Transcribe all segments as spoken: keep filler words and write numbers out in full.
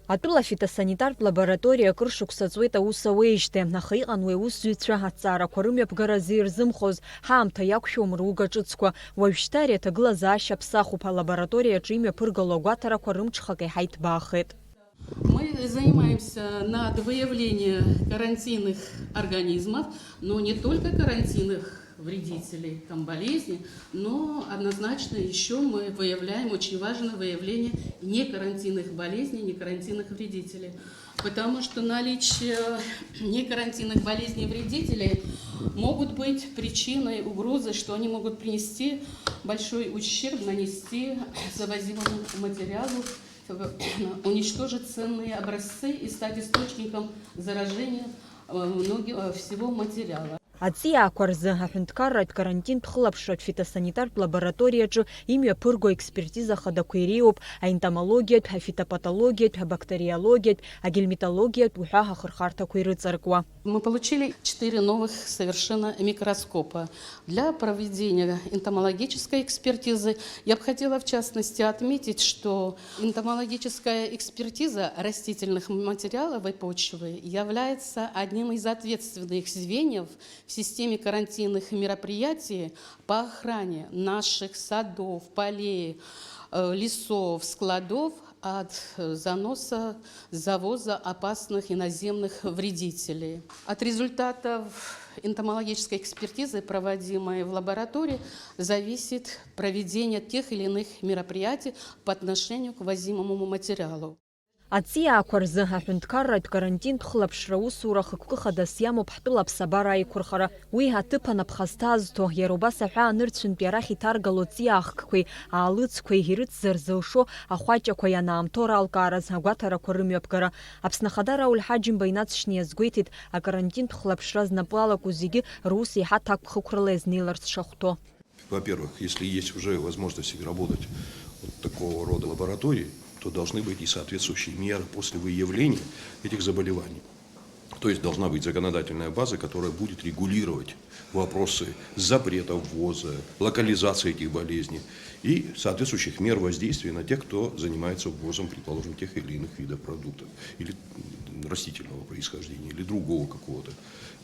Атәыла афитосанитартә лабораториа акыр шықәса ҵуеит аус ауеижьҭеи, аха иҟан уи аусзуҩцәа аҭҵаарақәа рымҩаԥгаразы ирзымхоз, ҳаамҭа иақәшәом руга ҿыцқәа. Уажәшьҭа ари аҭагылазаашьа ԥсахуп, алабораториаҿы имҩаԥыргало агәаҭарақәа рымҽхак еиҳа иҭбаахеит. Мы занимаемся над выявлением карантинных организмов, но не только карантинных вредителей, там болезни, но однозначно еще мы выявляем, очень важно выявление некарантинных болезней, некарантинных вредителей. Потому что наличие некарантинных болезней и вредителей могут быть причиной угрозы, что они могут принести большой ущерб, нанести завозимому материалу, уничтожить ценные образцы и стать источником заражения э, многих, э, всего материала. Аҵиаақәа рзы аҳәынҭқарратә карантинтә хылаԥшратә фитосанитартә лабораториаҿы имҩаԥырго аекспертиза хадақәа иреиуоуп аентомологиатә, афитопатологиатә, абактериологиатә, агельминтологиатә уҳәа ахырхарҭақәа ирыҵаркуа. Мы получили четыре новых совершенно микроскопа для проведения энтомологической экспертизы. Я бы хотела, в частности, отметить, что энтомологическая экспертиза растительных материалов и почвы является одним из ответственных звеньев в системе карантинных мероприятий по охране наших садов, полей, э, лесов, складов от, э, заноса, завоза опасных иноземных вредителей. От результатов энтомологической экспертизы, проводимой в лаборатории, зависит проведение тех или иных мероприятий по отношению к возимому материалу. Аҵиаақәа рзы аҳәынҭқарратә карантинтә хылаԥшра усура хықәкы хадас иамоуп ҳтәыла аԥсабара аиқәырхара. Уи аҭыԥан аԥхасҭа азҭо, иара убас аҳәаа нырцәынтәи арахь иҭаргало ҵиаахкқәеи аалыҵқәеи ирыцзар зылшо ахәаҷақәа ианаамҭоу ралкаараз агәаҭарақәа рымҩаԥгара. Аԥсны Ахада Рауль Ҳаџьымба инаҵшьны иазгәеиҭеит, акарантинтә хылаԥшра знапы алаку зегьы рус еиҳа ҭакԥхықәрала иазнеиларц шахәҭоу. Во-первых, если есть уже возможность работать вот такого рода лаборатории, то должны быть и соответствующие меры после выявления этих заболеваний. То есть должна быть законодательная база, которая будет регулировать вопросы запрета ввоза, локализации этих болезней и соответствующих мер воздействия на тех, кто занимается ввозом, предположим, тех или иных видов продуктов, или растительного происхождения, или другого какого-то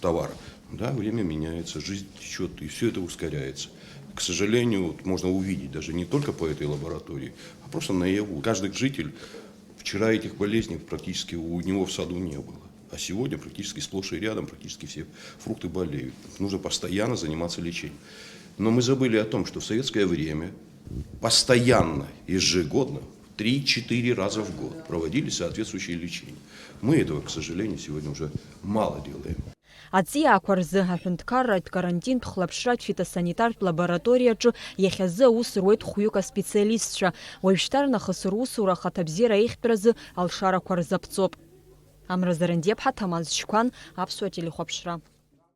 товара. Да, время меняется, жизнь течет, и все это ускоряется. К сожалению, вот можно увидеть даже не только по этой лаборатории, а просто наяву. Каждый житель, вчера этих болезней практически у него в саду не было. А сегодня практически сплошь и рядом практически все фрукты болеют. Нужно постоянно заниматься лечением. Но мы забыли о том, что в советское время постоянно, ежегодно, три-четыре раза в год проводились соответствующие лечения. Мы этого, к сожалению, сегодня уже мало делаем. Аҵиаақәа рзы аҳәынҭқарратә карантинтә хылаԥшратә фитосанитартә лабораториаҿы иахьазы аус руеит хәҩык аспециалистцәа. Уажәшьҭарнахыс русура ахаҭабзиара аиӷьтәразы алшарақәа рзаԥҵоуп. Амра Зарандиаԥҳа, Ҭамаз Чқәан, Аԥсуа телехәаԥшра.